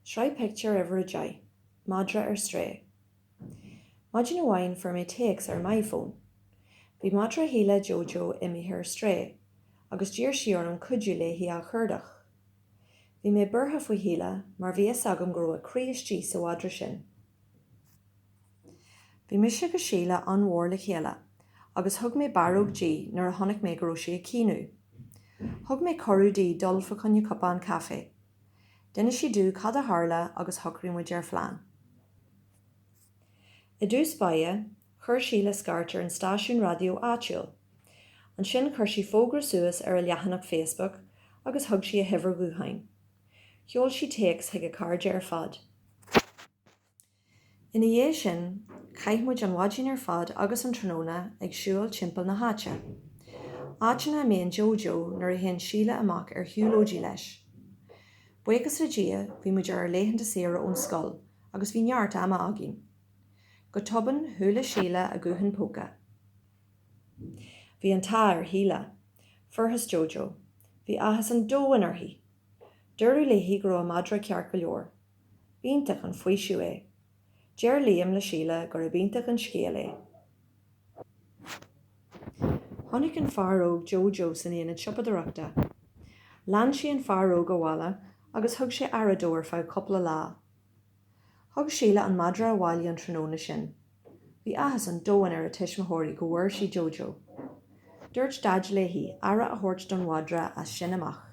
Sraith pictiúr uimhir 10, Madra ar Strae. Maidin amháin fuair mé téacs ar m'iPhone. Bhí madra Shíle, Jojo, imithe ar strae agus d'iarr sí orm cuidiú léi á chuardach. Bhí mé buartha faoi Shíle mar bhí fhios agam go raibh a croí istigh sa mhadra sin. Bhí mise agus Síle an-mhór le chéile agus thug mé barróg di nuair a chonaic mé go raibh sí ag caoineadh. Thug mé cuireadh di dul fa choinne cupán caife. D'inis sí domh cad a tharla agus shocraigh muid ar phlean. I dtús báire, chuir Síle scairt ar an stáisiún raidió áitiúil. Ansin chuir sí fógra suas ar a leathanach Facebook agus thug sí a huimhir ghutháin. Sheol sí téacs chuig a cairde ar fad. Ina dhiaidh sin, chaith muid an mhaidin ar fad agus an tráthnóna ag siúl timpeall na háite. Áiteanna a mbíonn Jojo nuair a théann Síle amach ar shiúlóidí leis. Buíochas le Dia, bhí muid ar ár laethanta saoire ón scoil agus bhí neart ama againn. Go tobann, chuala Síle a guthán póca. Bhí an t-ádh ar Shíle. Fuarthas Jojo. Bhí áthas an domhain uirthi. Dúradh léi go raibh a madra ceart go leor. B'iontach an faoiseamh é. Deir Liam le Síle gurb iontach an scéal é. Chonaic an fear óg Jojo san aonad siopadóireachta. Lean sé an fear óg abhaile agus thug sé aire dó ar feadh cúpla lá. Thug Síle an madra abhaile an tráthnóna sin. Bhí áthas an domhain ar a tuismitheoirí go bhfuair sí Jojo. Dúirt Daid léi aire a thabhairt don mhadra as sin amach.